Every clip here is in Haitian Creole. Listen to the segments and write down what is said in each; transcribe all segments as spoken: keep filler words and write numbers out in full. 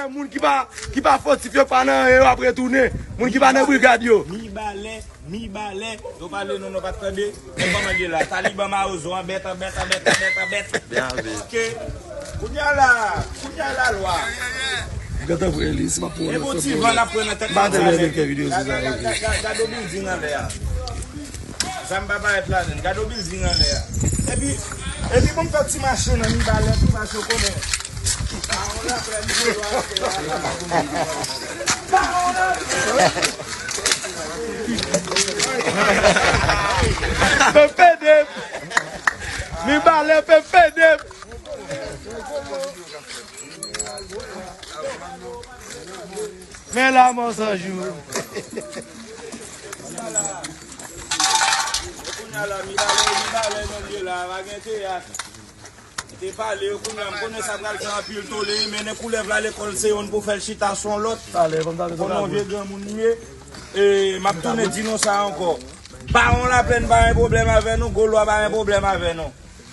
Moun ki pa, ki pa fòtif yo, pa nan anyen, yo ap retounen. Moun ki pa nan brigad yo. Mibalè, Mibalè, yo pale nou, nou pa t tande. Men kòman l ye la? Taliban Mawozo, anbèt, anbèt, anbèt, anbèt, anbèt. Byen anvi. Ok. Kounye a la, kounye a la lwa. Gade pou Elis, m ap pran yon lòt. E bon ti van n ap pran nan tèt. M pa tande fè videyo sou sa. Gade, gade, gade, gade yon bilding anlè a. Zam pa parèt ladann. Gade yon bilding anlè a. Epi, epi bon fè ti mache nan Mibalè tou, paske w konnen. Bawon Laplèn Golo a fè. Bawon Laplèn. Pèp pede. Mibalè pèp pede. Men la mò san jou. Kounye a la, Mibalè, Mibalè, non, li la, pa gen teyat. Te pale yo kounye a, m konnen sa pral fè anpil tole, mennen koulèv la lekòl se youn pou fè l chita sou yon lòt. Konnen yon vye granmoun li ye. E, m ap tounen di nou sa ankò. Bawon Laplèn pa gen pwoblèm avè nou, Golo a pa gen pwoblèm avè nou.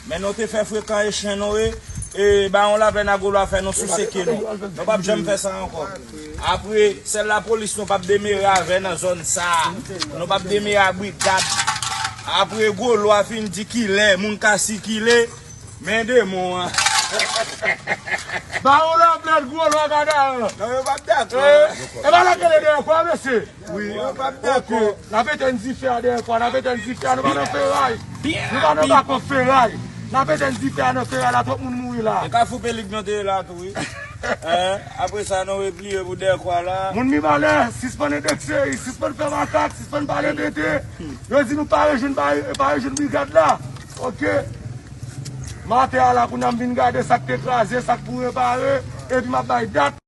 Men nou te fè frekan e chen nou ye, e Bawon Laplèn a Golo a fè nou souse ke nou. Nou p ap janm fè sa ankò. Apre, sèl lapolis nou p ap demere avè nan zòn sa a. Nou p ap demere a brigad. Apre Golo a fin di kilè moun ka sikile, men demon an. Bawon Laplèn, Golo a gada an. Non, yo p ap dakò. E pa la kele dèyè kwa, mesye. Wi, yo p ap dakò. Ok, n ap etenn dife a dèyè kwa, n ap etenn dife a, nou pa nan feray. Nou pa nan bako feray. N ap etenn dife a nan feray la, twòp moun mouri la. E Kafou Pelig nou te ye la tou, wi. Hein? Apre sa, nou repliye pou dèyè kwa la. Moun Mibalè, sispann endekse, sispann fè makak, sispann pale tenten. Yo di nou pa rejwenn, pa, pa rejwenn brigad la. Ok. Maten a la, kounye a m vin gade sa k te kraze, sa k pou repare, epi m ap bay dat.